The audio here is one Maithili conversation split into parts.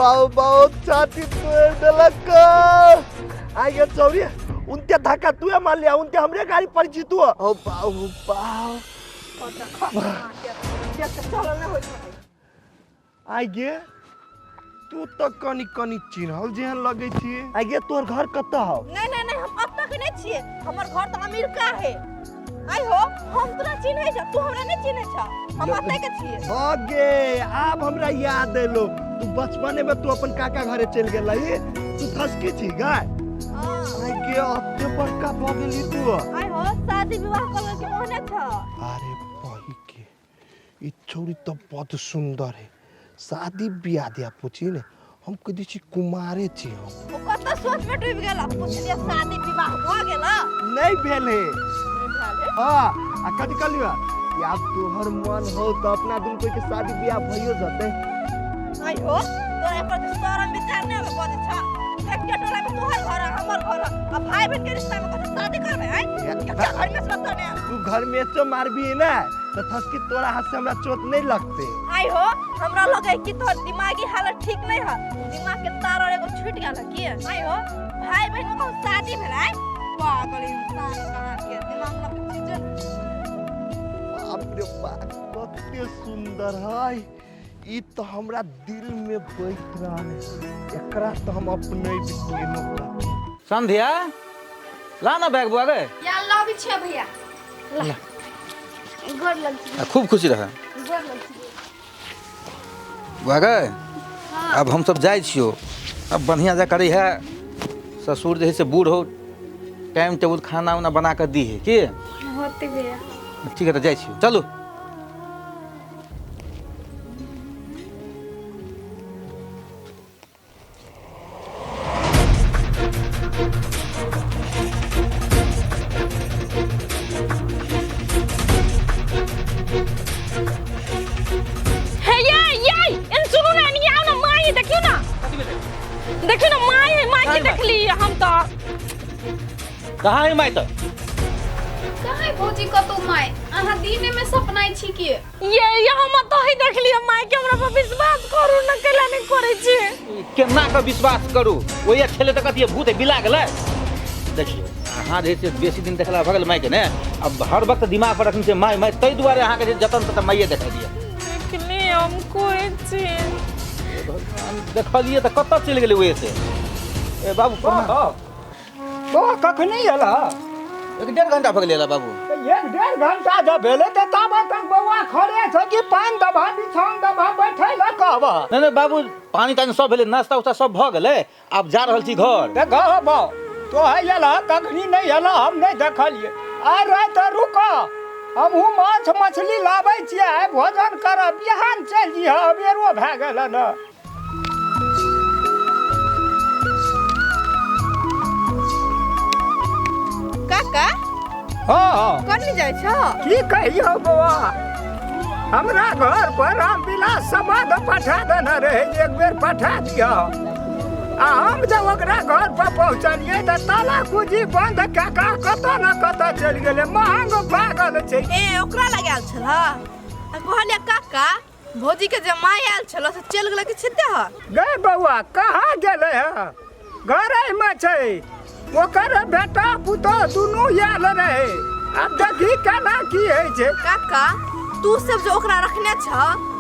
बाऊ बाऊ छाती तोड़ देलक। आई गे चौरी उनते धक्का तू मार लिया उनते हमरे गाड़ी परिचित हुआ। ओ बाऊ बाऊ आई गे तू तो कनी कनी चिन्हल जेहन लगे छी। आई गे तोर घर कतऽ हौ? नहीं नहीं नहीं, हम अब तक नहीं छिए, हमर घर तो अमेरिका है। आई हो हम तोरा चिन्है छ, तू हमरा नहीं चिन्है छ, हम अतै के छिए। गे आब हमरा याद एलो, तू बचपने में तू अपन काका घरे चल गेलही, तू थसकी छी गाय। हां आई गे अते बड़का भ गेली तू। आई हो शादी विवाह कर के ओहने छ। अरे बही के ई छौरी तो बहुत सुंदर है, शादी बियाह दिया पूछी ने हम कह दै छी कुमारे छी हम। ओ कत सोच में डूब गेला, पूछलिए शादी विवाह भ गेला? नहीं भेल है। नहीं भेल है। हाँ आ कथी कहलियो कि आब तोहर मन हो तो अपना दुनू कोई के शादी बियाह भइयो जते। आई हो तोरा पर शरम विचार नहीं होबे बजे छ, एक टोला में तोहर घर है हमर घर है, आ भाई बहन के रिश्ता में कथी शादी करबे? आई क्या घर में सत ने तू घर में चो मारबी ना तो थसकी तोरा हाथ से हमरा चोट नहीं लगते। आई हो हमरा लगे कि तोहर दिमागी हालत ठीक नहीं है, दिमाग के तार और एगो छूट गेल है की? आई हो भाई बहन में कहूं शादी भेल? आई पागल इंसान कहाँ के दिमाग में चीज। बाप रे बाप कते सुंदर है ई, तो हमरा दिल में बैठ रहा है, एकरा तो हम अपने भी केनो कर। संध्या ला ना बैग बुआ गे। या लाबी छे भैया ला। गोर लग छी। आ, खूब खुशी रह। गोर लग छी। बुआ गे। अब हम सब जाइ छियो, अब बढ़िया जा करी है ससुर जे है से बूढ़ हो, टाइम टेबुल खाना उना बना कर दी है की होते भैया। ठीक है तो जाइ छियो, चलू। हे ये ये इन सुनू ना, एनी आओ ना माई, देखियो ना देखियो ना माई है, माई के देखली हम तो। कहाँ है माई तो? कहाँ है भौजी कतौ माई? अहाँ दिने में सपनाइ छी की? ये हम तो ही देखली माई के, हमरा पर विश्वास करू ना, केला नहीं करै छी। केना के विश्वास करू? ओया छेले त कथी भूत बिला गेलै। देखियो अहाँ जे से बेसी दिन देखला भगल माई के ने, अब हर वक्त दिमाग पर रखने से माई माई, तै दुआरे अहाँ के जे जतन ततन माइये देखा दिया। देखली हम कोई चीज देखलिए त कतऽ चलि गेलै ओए से? ए बाबू प्रणाम। तो कखनी एला? 1.5 घंटा भऽ गेलै एला बाबू। 1.5 घंटा जब भेलै तऽ ताबे तक बौआ खड़े छै कि पानि दबा बिछाउन दबा बैठै लए कहबह? नहीं नहीं बाबू, पानी तानी सब भेलै, नाश्ता उस्ता सब भऽ गेलै, आब जा रहल छी घर। तऽ कहबह तो एला कखनी नहि एला, हम नहि देखलियै। आइ राति रुक, हमहूँ माछ मछली लाबै छियै, आइ भोजन करब, बिहान चलि जइहऽ, अबेरो भए गेल ने। काका हाँ कन्नी जाइ छ? की कहियौ बौआ, हमरा घर पर रामविलास समाद पठा देने रहे, एक बेर पठा दिअ। आ हम जब ओकरा घर पर पहुँचलियै तऽ ताला कुजी बंद कए कऽ कतऽ ने कतऽ चलि गेलै, महंग पागल छै। ए ओकरा लगायल छल आ कहलियै काका भौजी के जे माय आयल छल से चलि गेलै कि छिते ह? गै बौआ कहाँ गेलै हँ, घरेमे छै, ओकर बेटा पुतोह दुनू आयल रहै, आब देखी केना की होइ छै। काका तू सब जे ओकरा रखने छ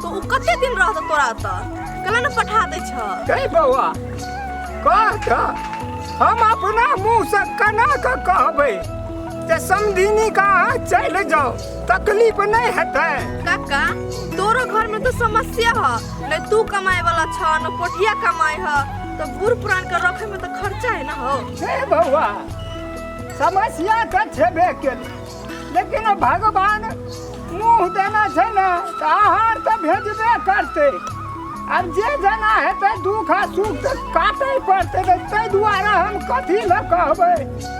तो उ कते दिन रहत तोरा ओतऽ, केना ने पठा दै छ? गै बौआ कह तऽ हम अपना मुँहसँ केना कऽ कहबै जे समधिनी के अहाँ चलि जाउ, तकलीफ नहि हेतै? काका तोरो घर में तो समस्या ह, नहीं तू कमाए वाला छ न पोठिया कमाए ह, तो बूढ़ पुरान के रखे में तो खर्चा है ना हो। हे बौआ समस्या तऽ छेबे केलै, लेकिन भगवान मुँह देना छै ने तऽ आहार तऽ भेजबे करतै, आब जे जेना हेतै दुख आ सुख तऽ काटै पड़तै, तऽ ताहि दुआरे हम कथी लए कहबै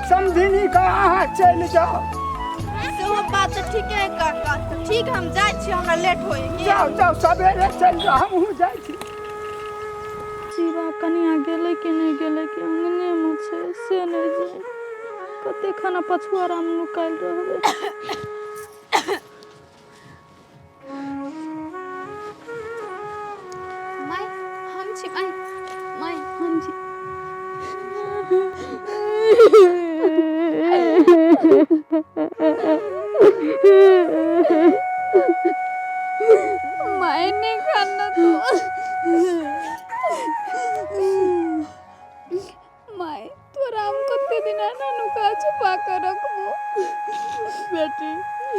समधिनी के अहाँ चलि जाउ। सेहो बात तऽ ठीके है काका, तऽ ठीक हम जाइ छी, हमरा लेट होई। जाउ जाउ सवेरे चलि जाउ, हमहूँ जाइ छी। शिवा कनिया गेलै कि नहि गेलै कि अंगनेमे छै से नहि जानि, कते खाना पछुआरामे नुकायल रहबै। माय हम छी माय, My नहीं खाना तो my तोरा हम कते दिन ना नुका छुपा कर रखबो। बेटी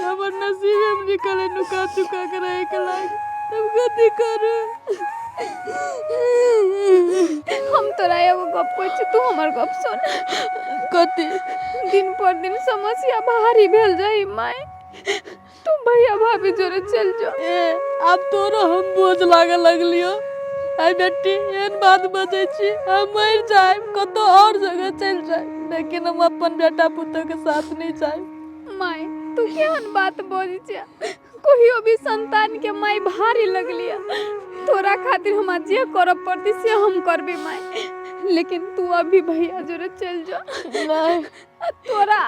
हमर नसीब हम निकले नुका चुका के रहे के लाग, तब गति करू। हम तोरा एगो गप कहै छी, तू हमर गप सुन। कथी? दिन पर दिन समस्या भारी भेल जाई माय, तू भैया भाभी जोरे चल जो। ए आब तोरो हम बोझ लागे लगलियो। आई बेटी एहन बात बजै छी, हम मरि जायब कतौ और जगह चलि जायब, लेकिन हम अपन बेटा पुतोह के साथ नहीं जायब। माय तू केहन बात बजै छै, कहियो भी संतान के माय भारी लगलिया। तोरा खातिर हमरा जे करऽ पड़तै से हम करबे माय, लेकिन तू अभी भैया जोरे चल जो। नहीं तोरा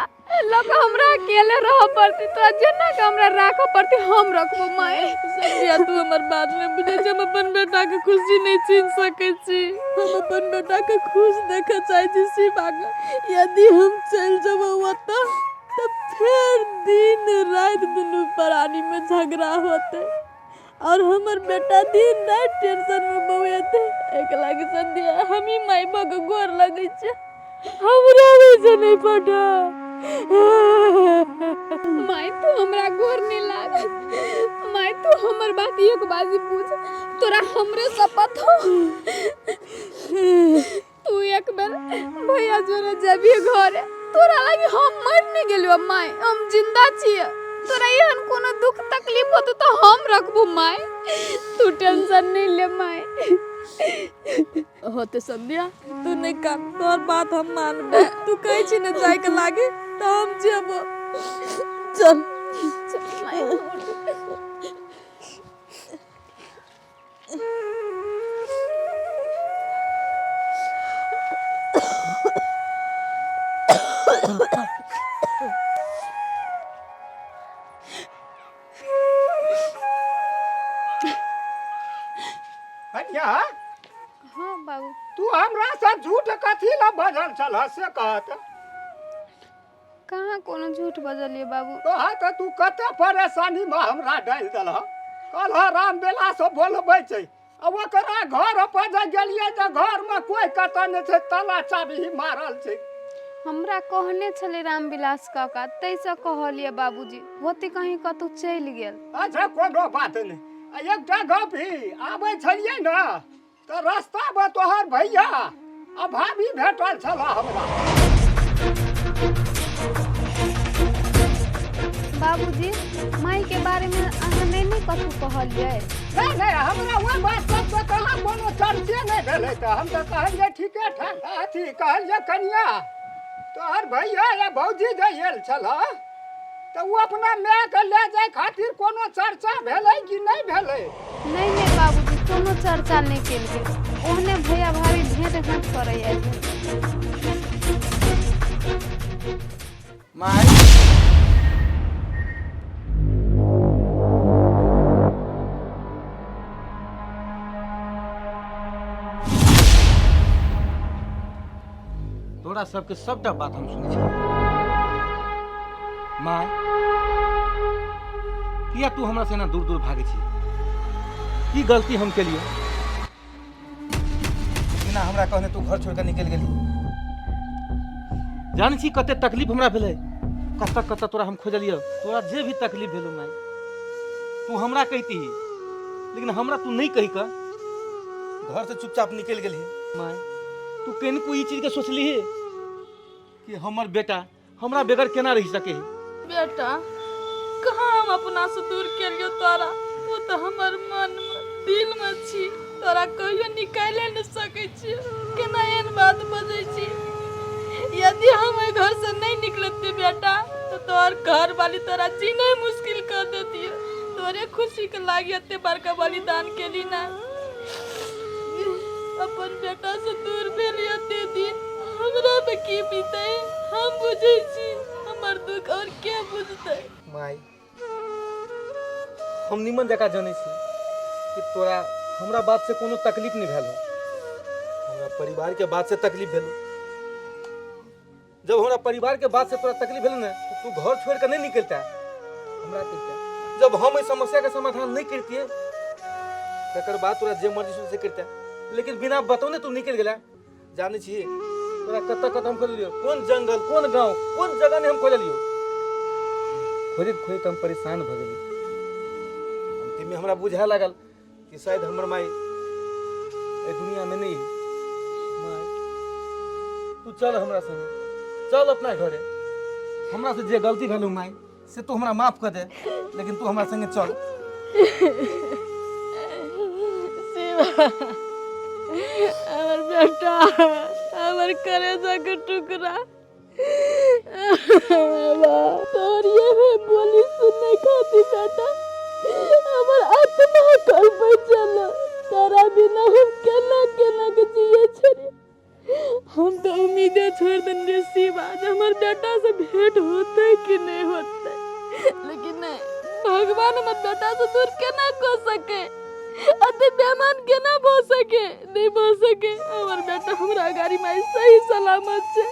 लग हमरा अकेले रह पड़तै, तोरा जेना के हमरा राखऽ पड़तै हम रखबो माय। संध्या तू हमर बात नहीं बुझै छी, हम अपन बेटा के खुशी नहीं छीन सकै छी। हम अपन बेटा के खुश देखऽ चाहै छी शिवा के। यदि हम चलि जेबै ओतऽ तऽ फेर दिन राति दुनू प्राणी में झगड़ा होतै और हमर बेटा दिन राति टेंशन में बौएतै। एक लागी संध्या हम ही माय भऽ के गोर लगै छी, हमरा वैसे नहीं पटा। माय तू हमरा गोर नहीं लाग, माय तू हमर बात एक बाजी पूछ, तोरा हमरे शपथ हो। तू एक बेर भैया जोरे जबी घरे, तोरा लागी हम मर नहीं गेलियो माय, हम जिंदा छियै। तोरा एहन कोनो दुख तकलीफ होतो तो हम रखबो माय, तू टेंशन नहीं ले माय। होते संध्या तू नहीं कान, तोहर बात हम मानबो। तू कहै छी ने जाय के लागे तऽ हम जेबो। चल चल माय। कन्या हाँ बाबू। तू हमरा से झूठ कथी ला बजल छलह से कहत? कहाँ कोनो झूठ बजलिए बाबू। कह तऽ तू कते परेशानी में हमरा डालि देलह। कहलह राम बेला से बोलबै छै, आ ओकरा घर पर जे गेलियै तऽ घर में कोई कतऽ नहि छै, ताला चाबी ही मारल छै। हमरा कहने छलै रामविलास काका, ताहिसँ कहलियै बाबूजी, होते कहीं कतहु चलि गेल। अच्छा कोनो बात नहि। आ एकटा गप ही, आबै छलियै ने तऽ रास्तामे तोहर भैया आ भाभी भेटल छलह हमरा। बाबूजी माई के बारे में अहाँ नहीं ने कथू कहलियै? नहि नहि, हमरा ओहि बात सबसँ कहाँ कोनो चर्चे नहि भेलै, तऽ हम तऽ कहलियै ठीके ठाक। अथी कहलियै कनिया तोहर भैया या भौजी जे आयल छलह तऽ ओ अपना मायके लए जाय खातिर कोनो चर्चा भेलै कि नहि भेलै? नहीं नहीं बाबूजी, कोनो चर्चा नहीं केलकै, ओहने भैया भाभी भेंट घाट करै आयल। माय तोरा सबके सबटा बात हम सुनै छी। माय किया तू हमरा से एना दूर दूर भागै छी? की गलती हम केलियो? बिना हमरा कहने तू घर छोड़ के निकलि गेली। जानै छी कते तकलीफ हमरा भेलै, कतऽ कतऽ तोरा हम खोजलियो। तोरा जे भी तकलीफ भेलो माय तू हमरा कहिती, लेकिन हमरा तू नहीं कही कऽ घर से चुपचाप निकलि गेली। माय तू कनिको ई चीजके सोचलिही कि हमर बेटा हमरा बगैर केना रहि सके? बेटा कहाँ हम अपना से दूर केलियो तोरा, तू तऽ हमर मन में दिल में छी, तोरा कहियो निकाले नहीं सकै छी। केना एहन बात बजै छी? यदि हम एहि घर से नहीं निकलती बेटा तो तोहर घर वाली तोरा जीना मुश्किल कर देती। तोरे खुशी के लागी एते बड़का बलिदान केली ना, अपन बेटा से दूर भेली एते दिन, हमरा पे की बीतै हम बुझै छी, हमर दुख और के बुझतै? माय हम निमन जकाँ जनै छी कि तोरा हमरा बात से कोनो तकलीफ नहीं भेल हो, हमरा परिवार के बात से तकलीफ भेल। जब हमरा परिवार के बात से तोरा तकलीफ भेल ने, तो तू घर छोड़ के नहीं निकलता हमरा कहिता। जब हम इस समस्या के समाधान नहीं करतिए, तकर बाद तोरा जे मर्जी से करता, लेकिन बिना बतौने तू निकल गेला। जाने छी तोरा कतऽ कतऽ हम खोजलियो, कोन जंगल, कोन गांव, कोन जगह नहीं हम खोजलियो। खोजैत खोजैत हम परेशान भऽ गेली। अंतिम में हमरा बुझाए लागल कि शायद हमर माई एहि दुनिया में नहीं है। माई, तू चल हमरा संगे, चल अपना घरे। हमरा से जे गलती भेल माई, से तू हमरा माफ कर दे, लेकिन तू हमरा संगे चल। शिवा, हमर बेटा, हमर कलेजा के टुकड़ा, तोहर ये बोली सुनने खातिर बेटा हमर आत्मा कल्पै छल। तोरा बिना हम केना केना के जिए छलियै। हम तो उम्मीदे छोड़ देने रहियै शिवा, जे हमर बेटा से भेंट होतै कि नहीं होतै, लेकिन नहीं, भगवान हमर बेटा से दूर केना कऽ सके, अते बेमान केना भऽ सके? नहीं भऽ सके। हमर बेटा हमरा अगाड़ी माई सही सलामत छै।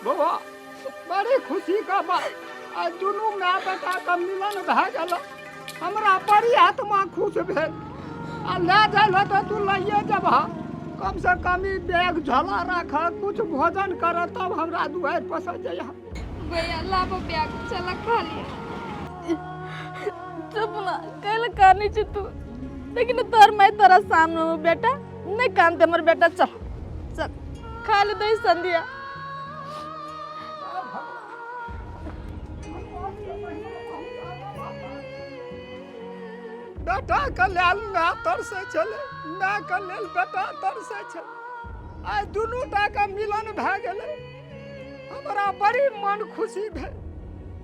बौआ, बड़ी खुशी का बात, आइ दुनू माय बेटा के मिलन भए गेल। हमरा बड़ी आत्मा खुश भेल। आ लए जाइ लए तऽ तू लइए जेबह, कम से कम ई बैग झोला राख, कुछ भोजन कर, तब हमरा दुआरि पर से जइह। भैया, लाबो बैग, चल खा लिया। चुप ना, कैल कानी छी तू? लेकिन तोहर माय तोरा सामने में बेटा नहीं कानते। हमर बेटा, चल चल, खा ले दही संध्या। बेटाके लेल माय तरसै छलै, मायके लेल बेटा तरसै छलै। आइ दुनू टाके मिलन भए गेलै, हमरा बड़ी मन खुशी भेल।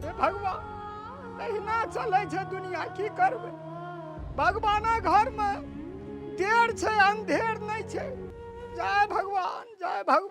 हे भगवान, एहिना चलै छै दुनिया, की करबै? भगवानक घरमे देर छै, अन्धेर नहि छै। जय भगवान, जय भगवान।